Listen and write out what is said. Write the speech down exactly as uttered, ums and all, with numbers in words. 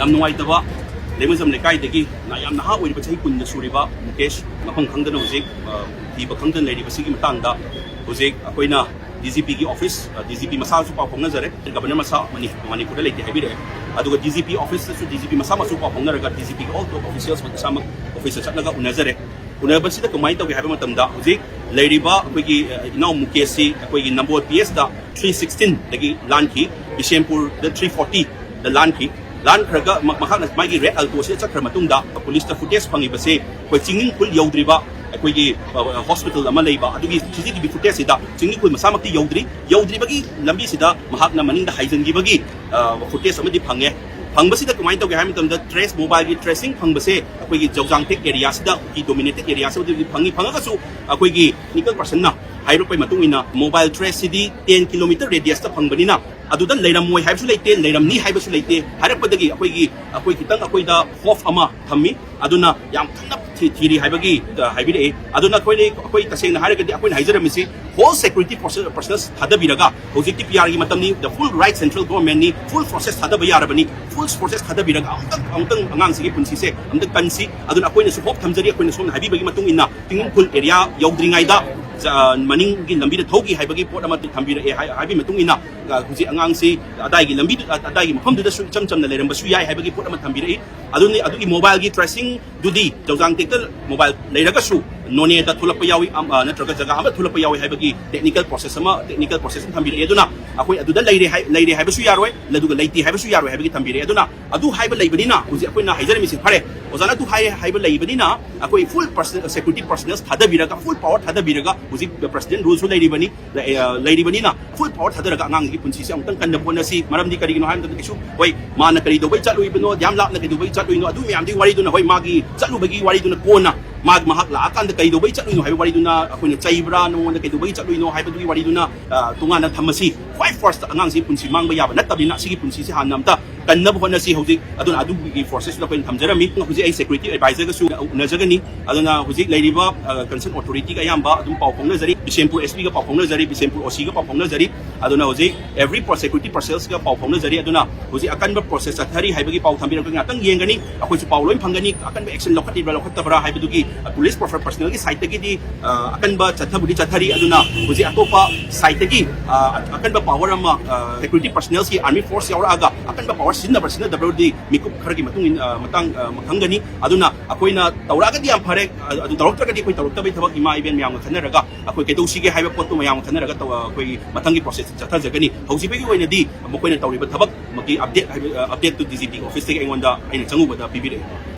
ꯌꯥꯝ ꯅꯨꯡꯉꯥꯏꯇꯕ, ꯂꯩꯃꯖꯝ ꯂꯩꯀꯥꯏꯗꯒꯤ ꯅ-, ꯌꯥꯝ ꯅꯍꯥ ꯑꯣꯏꯔꯤꯕ, ꯆꯍꯤ ꯀꯨꯟꯗ ꯁꯨꯔꯤꯕ ꯃꯨꯀꯦꯁ, ꯃꯐꯝ ꯈꯪꯗꯅ ꯍꯧꯖꯤꯛ, ꯑ, ꯊꯤꯕ ꯈꯪꯗꯅ ꯂꯩꯔꯤꯕꯁꯤꯒꯤ ꯃꯇꯥꯡꯗ ꯍꯧꯖꯤꯛ ꯑꯩꯈꯣꯏꯅ D G P ꯒꯤ office, ꯑ, D G P ꯃꯁꯥꯁꯨ ꯄꯥꯎ ꯐꯥꯎꯅꯖꯔꯦ, Governor ꯃꯁꯥ ꯃꯅꯤ-, ꯃꯅꯤꯄꯨꯔꯗ ꯂꯩꯇꯦ ꯍꯥꯏꯕꯤꯔꯛꯑꯦ꯫ ꯑꯗꯨꯒ D G P office ꯇꯁꯨ D G P ꯃꯁꯥꯃꯛꯁꯨ ꯄꯥꯎ ꯐꯥꯎꯅꯔꯒ D G P ꯒꯤ all top officials ꯃꯁꯥꯃꯛ office ꯇ ꯆꯠꯂꯒ ꯎꯅꯖꯔꯦ꯫ ꯎꯅꯕꯁꯤꯗ ꯀꯃꯥꯏꯅ ꯇꯧꯒꯦ ꯍꯥꯏꯕ ꯃꯇꯝꯗ, ꯍꯧꯖꯤꯛ ꯂꯩꯔꯤꯕ ꯑꯩꯈꯣꯏꯒꯤ, ꯑ, ꯏꯅꯥꯎ ꯃꯨꯀꯦꯁꯁꯤ ꯑꯩꯈꯣꯏꯒꯤ ꯅꯝꯕꯣꯜ P S ꯇ three sixteen ꯗꯒꯤ ꯂꯥꯟꯈꯤ, ꯕꯤꯁꯦꯝꯄꯨꯔꯗ three forty ꯗ ꯂꯥꯟꯈꯤ꯫ ꯂꯥꯟꯈ꯭ꯔꯒ ꯃ-, ꯃꯍꯥꯛꯅ ꯃꯥꯒꯤ Red Alto ꯁꯤꯗ ꯆꯠꯈ꯭ꯔ ꯃꯇꯨꯡꯗ police ꯇ footage ꯐꯪꯉꯤꯕꯁꯦ ꯑꯩꯈꯣꯏ ꯆꯤꯡꯅꯤꯡꯈꯨꯜ ꯌꯧꯗ꯭ꯔꯤꯕ ꯑꯩꯈꯣꯏꯒꯤ, ꯑ, hospital ꯑꯃ ꯂꯩꯕ ꯑꯗꯨꯒꯤ C C T V footage ꯁꯤꯗ ꯆꯤꯡꯅꯤꯡꯈꯨꯜ ꯃꯁꯥꯃꯛꯇꯤ ꯌꯧꯗ꯭ꯔꯤ꯫ ꯌꯧꯗ꯭ꯔꯤꯕꯒꯤ ꯂꯝꯕꯤꯁꯤꯗ ꯃꯍꯥꯛꯅ ꯃꯅꯤꯡꯗ ꯍꯥꯏꯖꯤꯟꯈꯤꯕꯒꯤ, ꯑ, footage ꯑꯃꯗꯤ ꯐꯪꯉꯦ꯫ ꯐꯪꯕꯁꯤꯗ ꯀꯃꯥꯏꯅ ꯇꯧꯒꯦ ꯍꯥꯏꯕ ꯃꯇꯝꯗ, trace, mobile ꯒꯤ tracing ꯐꯪꯕꯁꯦ ꯑꯩꯈꯣꯏꯒꯤ ꯖꯧꯖꯥꯡ ꯇꯦꯛ area ꯁꯤꯗ, ꯀꯨꯀꯤ dominated area ꯁꯤꯗꯗꯤ ꯐꯪꯉꯤ꯫ ꯐꯪꯉꯒꯁꯨ ꯑꯩꯈꯣꯏꯒꯤ technical person ꯅ ꯍꯥꯏꯔꯛꯄꯒꯤ ꯃꯇꯨꯡ ꯏꯟꯅ mobile trace ꯁꯤꯗꯤ ten kilometer radius ꯇ ꯐꯪꯕꯅꯤꯅ ꯑꯗꯨꯗ ꯂꯩꯔꯝꯃꯣꯏ ꯍꯥꯏꯕꯁꯨ ꯂꯩꯇꯦ, ꯂꯩꯔꯝꯅꯤ ꯍꯥꯏꯕꯁꯨ ꯂꯩꯇꯦ꯫ ꯍꯥꯏꯔꯛꯄꯗꯒꯤ ꯑꯩꯈꯣꯏꯒꯤ, ꯑꯩꯈꯣꯏ ꯈꯤꯇꯪ ꯑꯩꯈꯣꯏꯗ hope ꯑꯃ ꯊꯝꯃꯤ꯫ ꯑꯗꯨꯅ ꯌꯥꯝ ꯀꯟꯅ ꯊꯤ-, ꯊꯤꯔꯤ ꯍꯥꯏꯕꯒꯤ, ꯑ, ꯍꯥꯏꯕꯤꯔꯛꯏ꯫ ꯑꯗꯨꯅ ꯑꯩꯈꯣꯏꯅ, ꯑꯩꯈꯣꯏ ꯇꯁꯦꯡꯅ ꯍꯥꯏꯔꯒꯗꯤ ꯑꯩꯈꯣꯏꯅ ꯍꯥꯏꯖꯔꯝꯃꯤꯁꯤ whole security force-, personnel ꯊꯥꯗꯕꯤꯔꯒ, ꯍꯧꯖꯤꯛꯇꯤ P R ꯒꯤ ꯃꯇꯝꯅꯤ, the full right central government ꯅꯤ, full forces ꯊꯥꯗꯕ ꯌꯥꯔꯕꯅꯤ, full forces ꯊꯥꯗꯕꯤꯔꯒ ꯑꯃꯨꯛꯇꯪ, ꯑꯃꯨꯛꯇꯪ ꯑꯉꯥꯡꯁꯤꯒꯤ ꯄꯨꯟꯁꯤꯁꯦ ꯑꯃꯨꯛꯇꯪ ꯀꯟꯁꯤ꯫ ꯑꯗꯨꯅ ꯑꯩꯈꯣꯏꯅꯁꯨ hope ꯊꯝꯖꯔꯤ, ꯑꯩꯈꯣꯏꯅ ꯁꯣꯝꯅ ꯍꯥꯏꯕꯤꯕꯒꯤ ꯃꯇꯨꯡ ꯏꯟꯅ ꯆꯤꯡꯅꯤꯡꯈꯨꯜ area ꯌꯧꯗ꯭ꯔꯤꯉꯩꯗ, ꯑ, ꯃꯅꯤꯡꯒꯤ ꯂꯝꯕꯤꯗ ꯊꯧꯈꯤ ꯍꯥꯏꯕꯒꯤ ꯄꯣꯠ ꯑꯃ ꯊꯝꯕꯤꯔꯛꯑꯦ ꯍꯥꯏ-, ꯍꯥꯏꯕꯒꯤ ꯃꯇꯨꯡ ꯏꯟꯅ, ꯑ, ꯍꯧꯖꯤꯛ ꯑꯉꯥꯡꯁꯤ ꯑꯗꯥꯏꯒꯤ ꯂꯝꯕꯤꯗꯨ-, ꯑ-, ꯑꯗꯥꯏꯒꯤ ꯃꯐꯝꯗꯨꯗꯁꯨ ꯏꯆꯝ ꯆꯝꯅ ꯂꯩꯔꯝꯕꯁꯨ ꯌꯥꯏ ꯍꯥꯏꯕꯒꯤ ꯄꯣꯠ ꯑꯃ ꯊꯝꯕꯤꯔꯛꯏ꯫ ꯑꯗꯨꯅꯤ, ꯑꯗꯨꯒꯤ mobile ꯒꯤ tracing ꯗꯨꯗꯤ ꯖꯧꯖꯥꯡ ꯇꯦꯛꯇ mobile ꯂꯩꯔꯒꯁꯨ ꯅꯣꯅꯦꯗ ꯊꯣꯛꯂꯛꯄ ꯌꯥꯎꯏ, ꯑꯝ, ꯑ, ꯅꯠꯇ꯭ꯔꯒ ꯖꯒꯥ ꯑꯃ ꯊꯣꯛꯂꯛꯄ ꯌꯥꯎꯏ ꯍꯥꯏꯕꯒꯤ technical process ꯑꯃ, technical process ꯑꯃ ꯊꯝꯕꯤꯔꯛꯑꯦ꯫ ꯑꯗꯨꯅ ꯑꯩꯈꯣꯏ ꯑꯗꯨꯗ ꯂꯩꯔꯦ ꯍꯥꯏ-, ꯂꯩꯔꯦ ꯍꯥꯏꯕꯁꯨ ꯌꯥꯔꯣꯏ, ꯑꯗꯨꯒ ꯂꯩꯇꯦ ꯍꯥꯏꯕꯁꯨ ꯌꯥꯔꯣꯏ ꯍꯥꯏꯕꯒꯤ ꯊꯝꯕꯤꯔꯛꯑꯦ꯫ ꯑꯗꯨꯅ ꯑꯗꯨ ꯍꯥꯏꯕ ꯂꯩꯕꯅꯤꯅ ꯍꯧꯖꯤꯛ ꯑꯩꯈꯣꯏꯅ ꯍꯥꯏꯖꯔꯝꯃꯤꯁꯤ ꯐꯔꯦ, ꯑꯣꯖꯥꯅ ꯑꯗꯨ ꯍꯥꯏ-, ꯍꯥꯏꯕ ꯂꯩꯕꯅꯤꯅ ꯑꯩꯈꯣꯏ full person-, security personnel ꯊꯥꯗꯕꯤꯔꯒ, full power ꯊꯥꯗꯕꯤꯔꯒ, ꯍꯧꯖꯤꯛ President rule ꯁꯨ ꯂꯩꯔꯤꯕꯅꯤ, ꯂꯩ-, ꯑ, ꯂꯩꯔꯤꯕꯅꯤꯅ full power ꯊꯥꯗꯔꯒ ꯑꯉꯥꯡꯒꯤ ꯄꯨꯟꯁꯤꯁꯦ ꯑꯃꯨꯛꯇꯪ ꯀꯟꯅꯕ ꯍꯣꯠꯅꯁꯤ꯫ ꯃꯔꯝꯗꯤ ꯀꯔꯤꯒꯤꯅꯣ ꯍꯥꯏꯕ ꯃꯇꯝꯗ ꯀꯩꯁꯨ, ꯍꯣꯏ, ꯃꯥꯅ ꯀꯔꯤ ꯇꯧꯕꯩ ꯆꯠꯂꯨꯏꯕꯅꯣ, ꯌꯥꯝ ꯂꯥꯞꯅ ꯀꯩꯗꯧꯕꯩ ꯆꯠꯂꯨꯏꯅꯣ, ꯑꯗꯨ ꯃꯌꯥꯝꯗꯨꯒꯤ ꯋꯥꯔꯤꯗꯨꯅ, ꯍꯣꯏ, ꯃꯥꯒꯤ ꯆꯠꯂꯨꯕꯒꯤ ꯋꯥꯔꯤꯗꯨꯅ ꯀꯣꯟꯅ ꯃꯥ ꯃꯍꯥꯛ ꯂꯥꯛꯑꯀꯥꯟꯗ ꯀꯩꯗꯧꯕꯩ ꯆꯠꯂꯨꯏꯅꯣ ꯍꯥꯏꯕ ꯋꯥꯔꯤꯗꯨꯅ, ꯑꯩꯈꯣꯏꯅ ꯆꯩꯕ꯭ꯔꯥ, ꯅꯉꯣꯟꯗ ꯀꯩꯗꯧꯕꯒꯤ ꯆꯠꯂꯨꯏꯅꯣ ꯍꯥꯏꯕꯗꯨꯒꯤ ꯋꯥꯔꯤꯗꯨꯅ, ꯑ, ꯇꯣꯉꯥꯟꯅ ꯊꯝꯃꯁꯤ꯫ ꯈ꯭ꯋꯥꯏ first ꯑꯉꯥꯡꯁꯤ ꯄꯨꯟꯁꯤ ꯃꯥꯡꯕ ꯌꯥꯕ ꯅꯠꯇꯕꯅꯤꯅ ꯁꯤꯒꯤ ꯄꯨꯟꯁꯤꯁꯦ ꯍꯥꯟꯅ ꯑꯝꯇ ꯀꯟꯅꯕ ꯍꯣꯠꯅꯁꯤ ꯍꯧꯖꯤꯛ꯫ ꯑꯗꯨꯅ ꯑꯗꯨꯒꯤ ꯄ꯭ꯔꯣꯁꯦꯁꯇꯨꯗ ꯑꯩꯈꯣꯏꯅ ꯊꯝꯖꯔꯝꯃꯤ꯫ ꯍꯧꯖꯤꯛ ꯑꯩ ꯁꯦꯀ꯭ꯌꯨꯔꯤꯇꯤ ꯑꯦꯗꯚꯥꯏꯖꯔꯒꯁꯨ ꯎꯅꯖꯒꯅꯤ꯫ ꯑꯗꯨꯅ ꯍꯧꯖꯤꯛ ꯂꯩꯔꯤꯕ ꯀꯟꯁꯔꯟ ꯑꯣꯊꯣꯔꯤꯇꯤꯒ ꯑꯌꯥꯝꯕ ꯑꯗꯨꯝ ꯄꯥꯎ ꯐꯥꯎꯅꯖꯔꯤ꯫ ꯕꯤꯁꯦꯝꯄꯨꯔ ꯑꯦꯁ ꯄꯤꯒ ꯄꯥꯎ ꯐꯥꯎꯅꯖꯔꯤ, ꯕꯤꯁꯦꯝꯄꯨꯔ ꯑꯣ ꯁꯤꯒ ꯄꯥꯎ ꯐꯥꯎꯅꯖꯔꯤ꯫ ꯑꯗꯨꯅ ꯍꯧꯖꯤꯛ ꯑꯦꯚ꯭ꯔꯤ ꯄ꯭ꯔꯣꯁꯦꯀ꯭ꯌꯨꯇꯤꯞ ꯄꯔꯁꯅꯦꯜꯁꯒ ꯄꯥꯎ ꯐꯥꯎꯅꯖꯔꯤ꯫ ꯑꯗꯨꯅ ꯍꯧꯖꯤꯛ ꯑꯀꯟꯕ ꯄ꯭ꯔꯣꯁꯦꯁ ꯆꯠꯊꯔꯤ ꯍꯥꯏꯕꯒꯤ ꯄꯥꯎ ꯊꯝꯕꯤꯔꯛꯄ ꯉꯥꯛꯇꯪ ꯌꯦꯡꯒꯅꯤ꯫ ꯑꯩꯈꯣꯏꯁꯨ ꯄꯥꯎ ꯂꯣꯏ ꯐꯪꯒꯅꯤ꯫ ꯑꯀꯟꯕ ꯑꯦꯛꯁꯟ ꯂꯧꯈꯠꯂꯤꯕ꯭ꯔꯥ ꯂꯧꯈꯠꯇꯕ꯭ꯔꯥ ꯍꯥꯏꯕꯗꯨꯒꯤ ꯄꯨꯂꯤꯁ ꯄꯔꯁꯅꯦꯜꯒꯤ ꯁꯥꯏꯠꯇꯒꯤꯗꯤ ꯑꯀꯟꯕ ꯆꯠꯊꯕꯨꯗꯤ ꯆꯠꯊꯔꯤ꯫ ꯑꯗꯨꯅ ꯍꯧꯖꯤꯛ ꯑꯇꯣꯞꯄ ꯁꯥꯏꯠꯇꯒꯤ ꯑꯀꯟꯕ ꯄꯥꯋꯔ ꯑꯃ, ꯁꯦꯀ꯭ꯌꯨꯔꯤꯇꯤ ꯄꯔꯁꯅꯦꯜꯁꯀꯤ ꯑꯥꯔꯃꯤ ꯐꯣꯔꯁ ꯌꯥꯎꯔꯛꯑꯒ ꯑꯀꯟꯕ ꯄꯥꯋꯔ ꯁꯤꯖꯤꯟꯅꯕ꯭ꯔꯥ ꯁꯤꯖꯤꯟꯅꯗꯕ꯭ꯔꯗꯤ ꯃꯤꯀꯨꯞ ꯈꯔꯒꯤ ꯃꯇꯨꯡ ꯏꯟ-, ꯑ, ꯃꯇꯥꯡ, ꯑ, ꯈꯪꯒꯅꯤ꯫ ꯑꯗꯨꯅ ꯑꯩꯈꯣꯏꯅ ꯇꯧꯔꯛꯑꯒꯗꯤ ꯌꯥꯝ ꯐꯔꯦ, ꯑ-, ꯑꯗꯨ ꯇꯧꯔꯛꯇ꯭ꯔꯒꯗꯤ ꯑꯩꯈꯣꯏ ꯇꯧꯔꯛꯇꯕꯒꯤ ꯊꯕꯛ ꯏꯃꯥ ꯏꯕꯦꯟ ꯃꯌꯥꯝꯒ ꯈꯟꯅꯔꯒ ꯑꯩꯈꯣꯏ ꯀꯩꯗꯧꯁꯤꯒꯦ ꯍꯥꯏꯕ ꯄꯣꯠꯇꯨ ꯃꯌꯥꯝꯒ ꯈꯟꯅꯔꯒ ꯇꯧ-, ꯑ, ꯑꯩꯈꯣꯏꯒꯤ ꯃꯊꯪꯒꯤ ꯄ꯭ꯔꯣꯁꯦꯁ ꯆꯠꯊꯖꯒꯅꯤ꯫ ꯍꯧꯖꯤꯛ ꯐꯥꯎꯒꯤ ꯑꯣꯏꯅꯗꯤ ꯃꯈꯣꯏꯅ ꯇꯧꯔꯤꯕ ꯊꯕꯛ ꯃꯀꯤ ꯑꯞꯗꯦꯠ ꯍꯥꯏꯕ, ꯑ, ꯑꯞꯗꯦꯠꯇꯨ ꯗꯤ ꯖꯤ ꯄꯤꯒꯤ ꯑꯣꯐꯤꯁꯇꯒꯤ ꯑꯩꯉꯣꯟꯗ ꯑꯩꯅ ꯆꯪꯉꯨꯕꯗ ꯄꯤꯕꯤꯔꯛꯑꯦ꯫